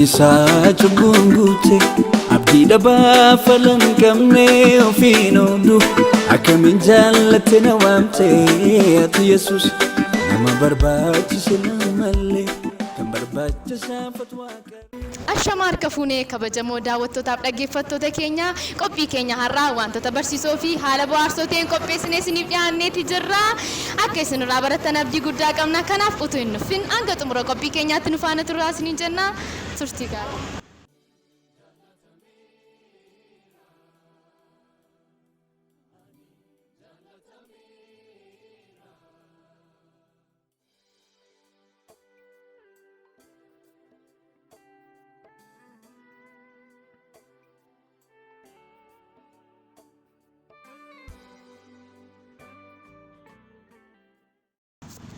Jireenyi isaa cubbuun guute, abdii dhabaa falan qabne ofiin oolu. Akkamiin jaallatte na waamte ati Yesuus, nama barbaachise namallee kan barbaachisaa fatwaa. Ashama harka fuunee, kabajamoo daawwattootaaf dhaggeeffattoota keenya, qophii keenya har'aa wantoota barsiisoo fi haala bohaarsoo ta'een qopheessinee isiniif dhiyaanneeti jirra. Akka isinirraa barattan abdii guddaa qabna. Kanaaf utuu hin nuffin hanga xumura qophii keenyaatti nu faana turaa isiniin jenna. Turtii gaarii.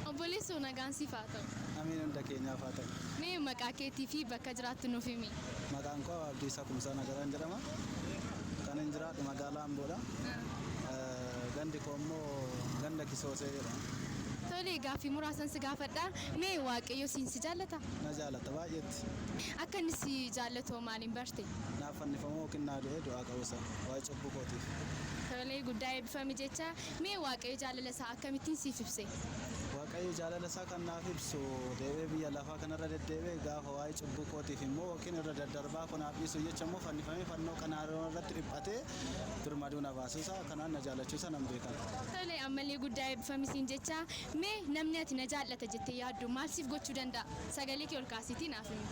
Obboleessoo, nagaan siif haa ta'u. Amiin, hunda keenyaaf haa ta'u. Mee maqaa keetii fi bakka jiraattu nuuf himi. Maqaan koo Abdiisaa Kumsaa Nagaraan jedhama. Kan hin jiraadhu magaalaa Amboodha. Gandi koo immoo ganda Kisoosee jedhama. Tole, gaaffii muraasan si gaafadha. Mee Waaqayyo siin si jaallata? Na jaallata baay'eetti. Akka inni si jaallatu maaliin barte? Naaf fannifamuu yookiin naa du'ee du'aa qabuusa waa'ee cubbuu kootiif. Tolee, guddaa eebbifami jecha. Mee Waaqayyo jaalala isaa akkamittiin siif ibse? Waaqayyo jaalala isaa kan naaf ibsu deebi'ee biyya lafaa kanarra deddeebi'ee gaafa waa'ee cubbuu kootiif immoo yookiin irra daddarbaa koo naaf dhiisu jecha immoo fannifamee fannoo kanaa irratti dhiphatee birmaduu na baasuusaa kanaan na jaalachuusaa nan beekan. Tole, ammallee guddaa eebbifami siin jecha. Mee namni ati na jaallata jettee yaaddu maal siif gochuu danda'a? Sagalee kee ol kaasiitii naaf himi.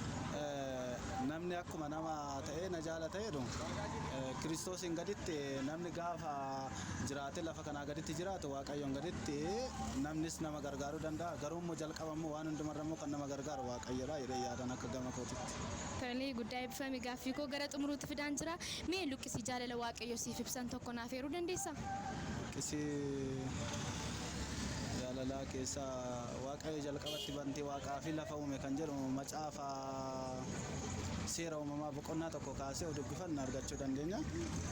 Namni akkuma nama ta'ee na jaalata jedhu, Kiristoosiin gaditti namni gaafa jiraatee lafa kanaa gaditti jiraatu, Waaqayyoon gaditti namnis nama gargaaruu danda'a. Garuu immoo jalqaba immoo waan hundumarra immoo kan nama gargaaru Waaqayyoodha jedhee yaadan akka gama kootitti. Tolee, guddaa eebbifami. Gaaffii koo gara xumuruutti fidaan jira. Mee luqqisii jaalala Waaqayyo siif ibsan tokko naaf eeruu dandeessaa? Luqqisii jaalalaa keessaa Waaqayyo jalqabatti bantii waaqaa fi lafa uume kan jedhu macaafa Seera Uumamaa boqonnaa 1 kaasee dubbifanna argachuu dandeenya.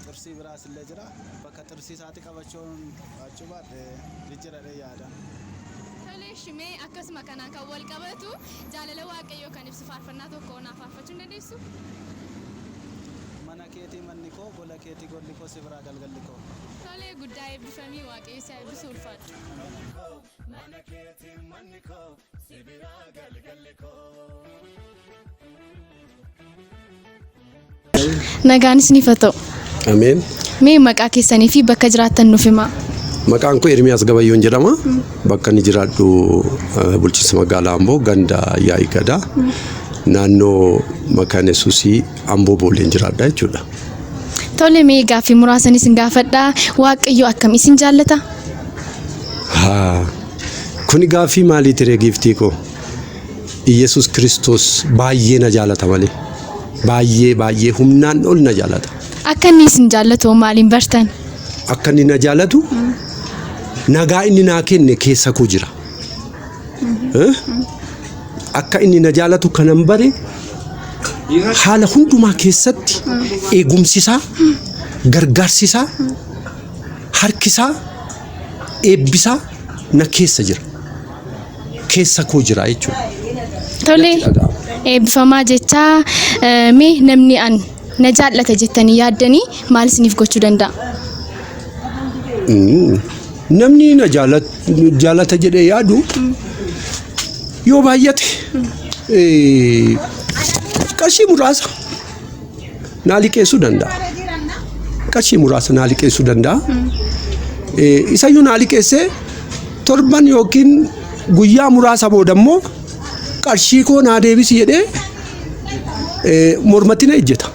Xirsii biraas illee jira. Bakka xirsii isaatti qabachuun baachuu baadhe jijjiradhee yaada. Tolee, shimee akkasuma kanaan kan wal qabatu jaalala Waaqayyoo kan ibsu faarfannaa tokko naaf faarfachuu hin dandeessu? Mana keetii manni koo, gola keetii golli koo, si biraa galgalli koo. Tolee, guddaa eebbifamii, Waaqayyo si haa eebbisu, ulfaadhu. Mana keetii manni koo, si biraa galgalli koo. Nagaan isiniif haa ta'u. Ameen. Mee maqaa keessanii fi bakka jiraattan nuuf himaa. Maqaan koo Ermiyaas Gabayyoon jedhama. Bakka inni jiraadhu bulchiinsa magaalaa Amboo, ganda Yaa'ii Gadaa, naannoo Makaana Yesuusii Amboo Booleen jiraadha jechuudha. Tole, mee gaaffii muraasan isin gaafadha. Waaqayyo akkam isin jaallata? Haa. Kuni gaaffii maaliiti ree, giiftii koo? Iyyasuus Kiristoos baay'ee na jaalata malee. Baay'ee baay'ee, humnaan ol na jaalata. Akka inni isin jaallatu maaliin bartan? Akka inni na jaalatu nagaa inni naa kenne keessa koo jira. Eh? Akka inni na jaalatu kanan bare haala hundumaa keessatti eegumsi isaa, gargaarsi isaa, harki isaa, eebbi isaa na keessa jira. Keessa koo jira jechuudha. Tole, Natti dhaga'ama. eebbifamaa jechaa, mee namni an na jaallata jettanii yaaddanii maal isiniif gochuu danda'a? Namni na jaalata jedhee yaadu yoo baay'ate qarshii muraasa naa liqeessuu danda'a. Qarshii muraasa naa liqeessuu danda'a. Isayyuu naa liqeessee torban yookiin guyyaa muraasa booda immoo qarshii koo naa deebisi jedhee mormatti na ejjeta.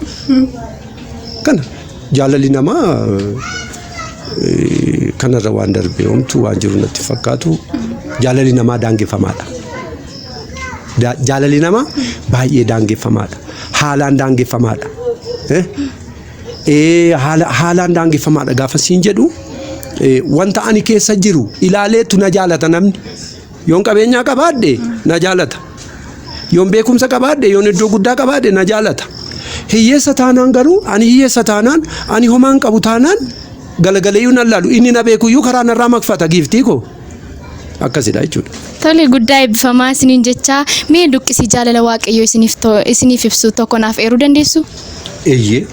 Kana jaalalli namaa kanarra waan darbe homtuu waan jiru natti fakkaatu. Jaalalli namaa daangeffamaadha. Jaalalli namaa baay'ee daangeffamaadha. Haalaan daangeffamaadha. Eh? Haalaan daangeffamaadha gaafa siin jedhu, wanta ani keessa jiru ilaaleetu na jaalata namni. Yoon qabeenyaa qabaadhe na jaalata. Yoon beekumsa qabaadhe, yoon iddoo guddaa qabaadhe na jaalata. Hiyyeessa taanaan garuu, ani hiyyeessa taanaan, ani homaan qabu taanaan, galagaleeyyuu nan laalu. Inni na beekuyyuu karaa narraa maqfata, giiftii koo. Akkasidha jechuudha. Tole, guddaa eebbifamaa isiniin jechaa, mee luqqisii jaalala Waaqayyoo isiniif ibsu tokko naaf eeruu dandeessu? Eeyyee.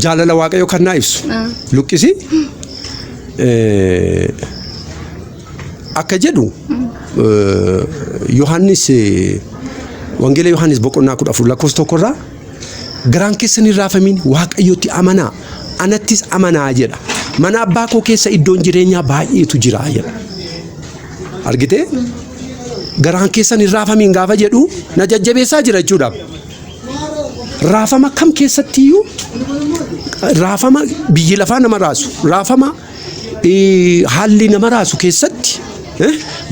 Jaalala Waaqayyoo kan naa ibsu. Luqqisii akka jedhu Yohaannis, Wangeela Yohaannis boqonnaa 14 lakkoofsa 1rraa, "Garaan keessan hin raafamiin, Waaqayyotti amanaa, anattis amanaa" jedha. "Mana abbaa koo keessa iddoon jireenyaa baay'eetu jira" jedha. Argitee? Garaan keessan hin raafamiin gaafa jedhu na jajjabeessaa jira jechuudha. Raafama kam keessattiyyuu, raafama biyyi lafaa nama raasu, raafama haalli nama raasu keessatti,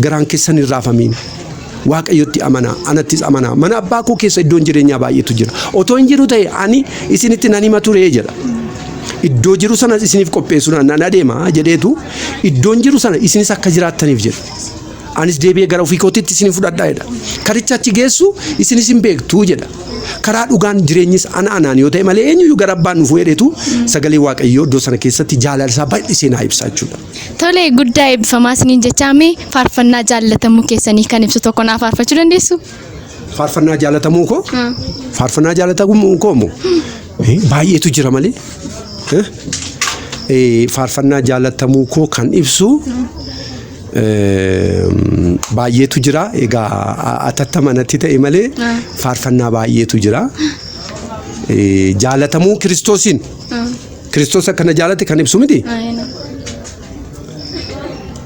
garaan keessan hin raafamiin. Waaqayyotti amanaa, anattis amanaa. Mana abbaa koo keessa iddoon jireenyaa baay'eetu jira. Otoo hin jiru ta'e ani isinitti nan hima ture jedha. Iddoo jiru sana isiniif qopheessu nan adeema jedheetu, iddoon jiru sana isinis akka jiraattaniif jedha. Anis deebi'ee gara ofii kootiitti isin fudhadhaa jedha. Karicha achi geessu isinis hin beektu jedha. Karaa, dhugaan, jireenyis ana, anaan yoo ta'e malee eenyuyyuu gara abbaan dhufu jedheetu sagalee Waaqayyoo iddoo sana keessatti jaalala isaa bal'isee naa ibsa jechuudha. Tole, guddaa eebbifamaa isiniin jechaa, mee faarfannaa jaallatamuu keessanii kan ibsu tokko naaf faarfachuu dandeessu? Faarfannaa jaalatamuu koo? Faarfannaa jaalatamuu koo moo? Baay'eetu jira malee. Faarfannaa jaalatamuu koo kan ibsu baay'eetu jira. Egaa atattama natti ta'e malee faarfannaa baay'eetu jira. Jaalatamuu Kiristoosiin. Kiristoos akkana jaalate kan ibsu miti.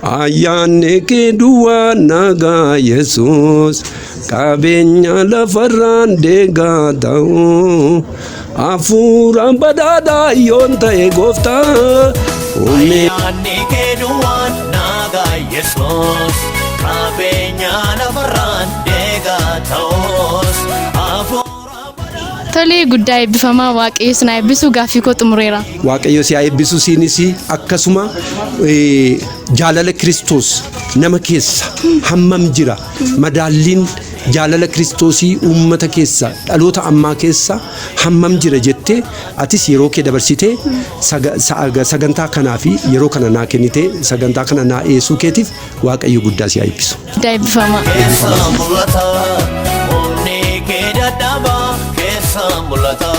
Ayyaanni kee duwwaa nagaa Yesuus, qabeenya lafarraan deegaa ta'u, hafuura badhaadhaa yoon ta'e gooftaa humni. Ayyaanni kee duwwaan nagaa Yesuus, qabeenya lafarraan deegaa ta'us, hafuura badhaadhaa. Tole, guddaa eebbifamaa, Waaqayyo isin haa eebbisu, gaaffii koo xumureera. Waaqayyo si haa eebbisu, siinis akkasuma. Jaalala Kiristoos nama keessa hammam jira? Madaalliin jaalala Kiristoosii uummata keessa, dhaloota ammaa keessa hammam jira jettee atis yeroo kee dabarsitee sagantaa kanaa fi yeroo kana naa kennitee sagantaa kana naa dhiyeessuu keetiif Waaqayyo guddaa si haa eebbisu. Guddaa eebbifamaa. Keessa mul'ata, humni kee dadhabaa keessa mul'ata.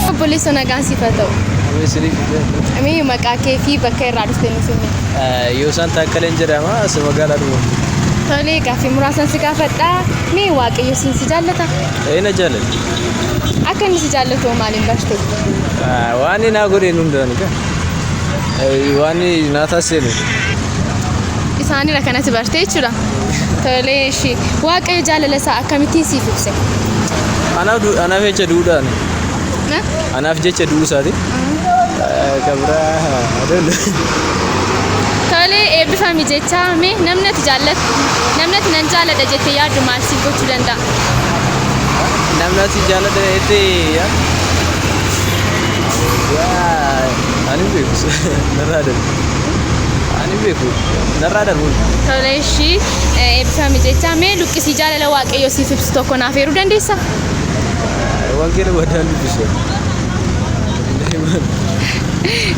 Obboleessa, nagaan siif haa ta'u. Mee maqaa kee fi bakka irraa dhufte nuuf himi. Yoosaan Taakkaleen jedhama. As magaalaa dhufu. Tole, gaaffii muraasan si gaafadha. Mee Waaqayyo siin si jaallata? Ee, na jaalladha. Akka inni si jaallatu hoo maaliin barte? Waan inni naa godheen hundaan egaa. Waan inni naa taasiseen. Isaanirra kanatti barte jechuudha. Tole, ishii. Waaqayyo jaalala isaa akkamittiin siif ibse? Anaaf jecha du'uudhaan. Na? Anaaf jecha du'uu isaati. Kan biraa I don't know. Tole, eebbifami jecha, mee namni ati jaallattu, namni ati nan jaalladha jettee yaaddu maal siif gochuu danda'a? Namni ati jaalladha jettee yaaddu? Ani hin beeku. Narraa darbu. Ani hin beeku. Narraa darbu. Tole, ishii, eebbifami jecha, mee luqqisii jaalala Waaqayyoo siif ibsu tokko naaf eeruu dandeessaa? Wangeela waddaan dubbisu.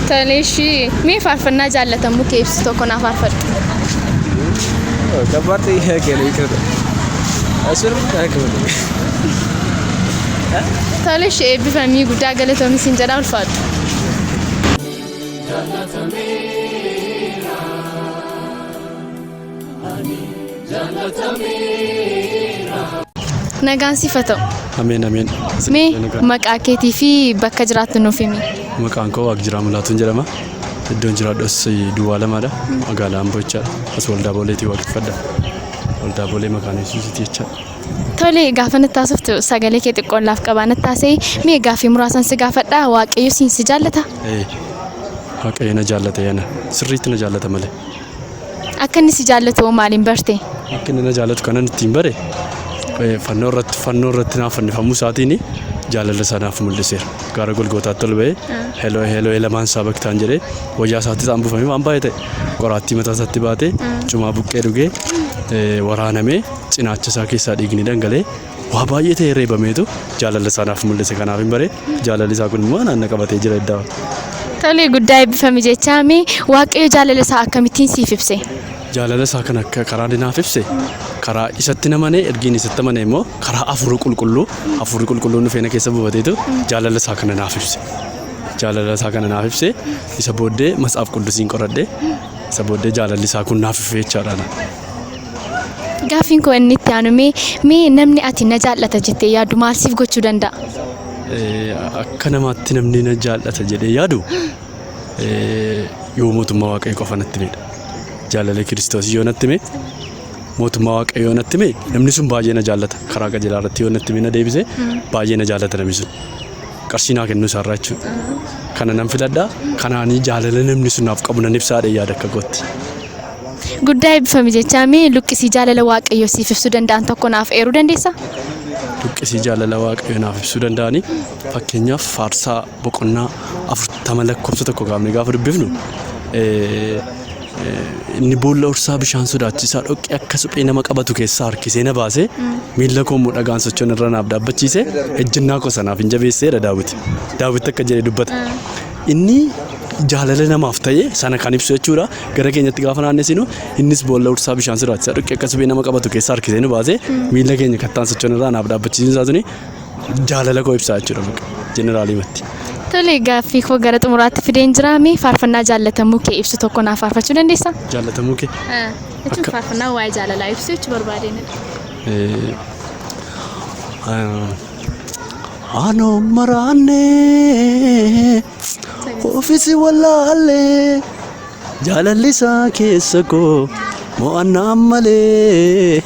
Tole, ishii, mee faarfannaa jaallatamuu kee ibsu tokko naaf faarfadhu. ከባድ ጥያቄ ነው። ይቅርታ። እሱንም አልክብልም። Tole, ishii, eebbifamii, guddaa galatoomi siin jedha, ulfaadhu. Nagaan siif haa ta'u. Ameen, ameen. Mee maqaa keetii fi bakka jiraattu nuuf himi. Maqaan koo Waaqjiraa Mulaatuun jedhama. Iddoon jiraadhus Duwwaa 2dha. Magaalaa Amboo jechaadha. As waldaa Booleetii waaqeffadha. Waldaa Boolee Makaana Yesuusiiti jechaadha. Tole, gaafa natti haasoftu sagalee kee xiqqoon laaf qabaa natti haasa'e. Mee gaaffii muraasan si gaafadha. Waaqayyo siin si jaallata? Ee, Waaqayyo na jaallata yana. Sirriitti na jaallata malee. Akka inni si jaallatu hoo maaliin barte? Akka inni na jaallatu kanan ittiin bare fannoo irratti naaf fannifamuu isaatiin jaalala isaa naaf mul'iseera. Gaara Golgootaatti ol ba'ee "Heloo heloo lamaan isaa baktaan" jedhee, wayyaa isaatti isaan buufamee waan baay'ee ta'e, qoraattii mataa isaatti baatee, cumaa buqqee dhugee, waraanamee, cinaacha isaa keessaa dhiigni dhangala'ee. Waa baay'ee ta'e reebameetu jaalala isaa naaf mul'ise kanaaf hin bare jaalalli isaa kun immoo anaan na qabatee jira iddaa. Tole guddaa eebbifami jechaa mee Waaqayyo jaalala isaa akkamittiin siif ibse? Jaalala isaa kan akka karaa inni naaf ibse karaa isatti namane ergiin isatti amane immoo karaa hafuura qulqulluu hafuurri qulqulluun dhufee na keessa buufateetu jaalala isaa kana naaf ibse. Jaalala isaa kana naaf ibse isa booddee matsaaf quddusiin qoradhe isa booddee jaalalli isaa kun naaf ife jechaadha. Gaaffiin koo inni itti aanu mee mee namni ati na jaallata jettee yaaddu maal siif gochuu danda'a? Akka namaatti namni na jaallata jedhee yaadu yoo mootummaa waaqayyo qofa natti himedha. Jaalala Kiristoos yoo natti hime mootummaa waaqayyo yoo natti hime namni sun baay'ee na jaallata. Karaa qajeelaa irratti yoo natti hime na deebise baay'ee na jaallata namni sun. Qarshii naa kennuu isaarraa jechuudha. Kana nan filadhaa. Kanaanii jaalala namni sun naaf qabu nan ibsaadha yaada akka kootti. Guddaa eebbifami jechaa mee luqqisii jaalala waaqayyo siif ibsuu danda'an tokko naaf eeruu dandeessaa? Luqqisii jaalala waaqayyo naaf ibsuu danda'anii fakkeenyaaf faarsaa boqonnaa 40 lakkoofsa 1 kaafnee gaafa dubbifnu inni boolla ursaa bishaan sodaachisaa dhoqqee akka suphee nama qabatu keessaa harkisee na baasee miilla koo immoo dhagaan sochoon irra naaf dhaabbachiise ejjennaa koo sanaaf hin jabeesseedha Daawit. Daawit akka jedhe dubbata. Inni jaalala namaaf ta'e sana kan ibsu jechuudha. Gara keenyatti gaafa naannessinu innis boolla ursaa bishaan sodaachisaa dhoqqee akka suphee nama qabatu keessaa harkisee nu baasee miilla keenya kattaan sochoon irraa naaf dhaabbachiisuun isaa suni jaalala koo ibsaa jechuudha jeneraalimatti. Tole gaaffii koo gara xumuraatti fideen jira mee faarfannaa jaallatamuu kee ibsu tokko naaf faarfachuu dandeessaa? Jaallatamuu kee? Jechuun faarfannaa waa'ee jaalalaa ibsu jechuu barbaadeenidha. Anoo maraanne ofiisi wallaalle jaalalli isaa keessa koo mo'annaa malee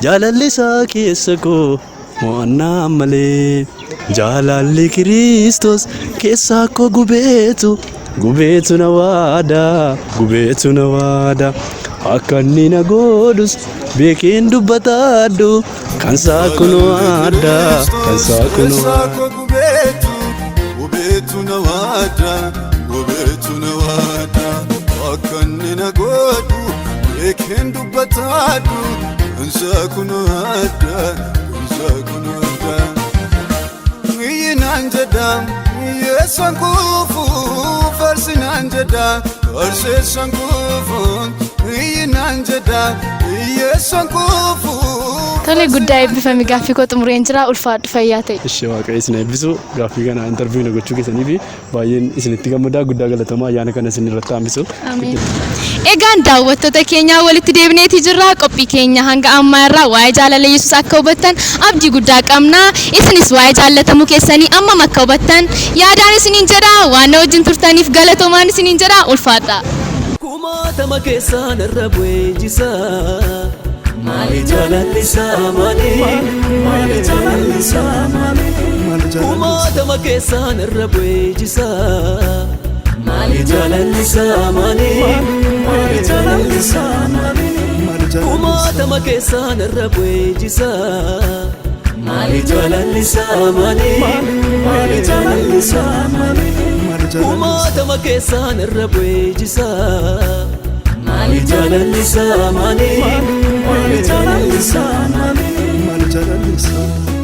jaalalli isaa keessa koo mo'annaa malee jaalalli Kiristoos keessaa koo gubeetu gubeetu na waada gubeetu na waada akka inni na godhus beekeen dubbataadhu kan isaa kunoo adda kan isaa kunoo Keessaa koo gubeetu gubeetu na waada gubeetu na waada akka inni na godhu beekeen dubbataadhu kan isaa kunoo adda kan isaa kunoo adda. Iyyinaan jedha yeessan kuufu farsinaan jedha farseessan kuufu iyyinaan jedha yeessan kuufu. Tole guddaa eebbifami gaaffii koo xumureen jira ulfaadhu fayyaa ta'e. Ishee waaqayyo isin eebbisu gaaffii kana interview na gochuu keessanii fi baay'een isinitti gammadaa guddaa galatooma ayyaana kana isin irratti hambisu. Ameen. Egaan daawwattoota keenyaa walitti deebineeti jirra. Qophii keenya hanga ammaa irraa waa'ee jaalala Yesuus akka hubattan abdii guddaa qabna. Isinis waa'ee jaallatamuu keessanii ammam akka hubattan yaadaan isiniin jedha. Waan na wajjin turtaniif galatoomaan isiniin jedha. Ulfaadha. Kumaatama keessaa narra bu'ee jisaa. Maali jaalalli isaa maali? Maali jaalalli isaa maali? Kumaatama keessaa narra bu'ee jisaa. Maali jaalalli isaa maali? Maali jaalalli isaa maali? Kumaatama keessaa narra bu'ee jisaa. Maali jaalalli isaa maali? Maali jaalalli isaa maali? Kumaatama keessaa narra bu'ee jisaa. Maali jaalalli isaa maali? Maali jaalalli isaa maali? Maali jaalalli isaa?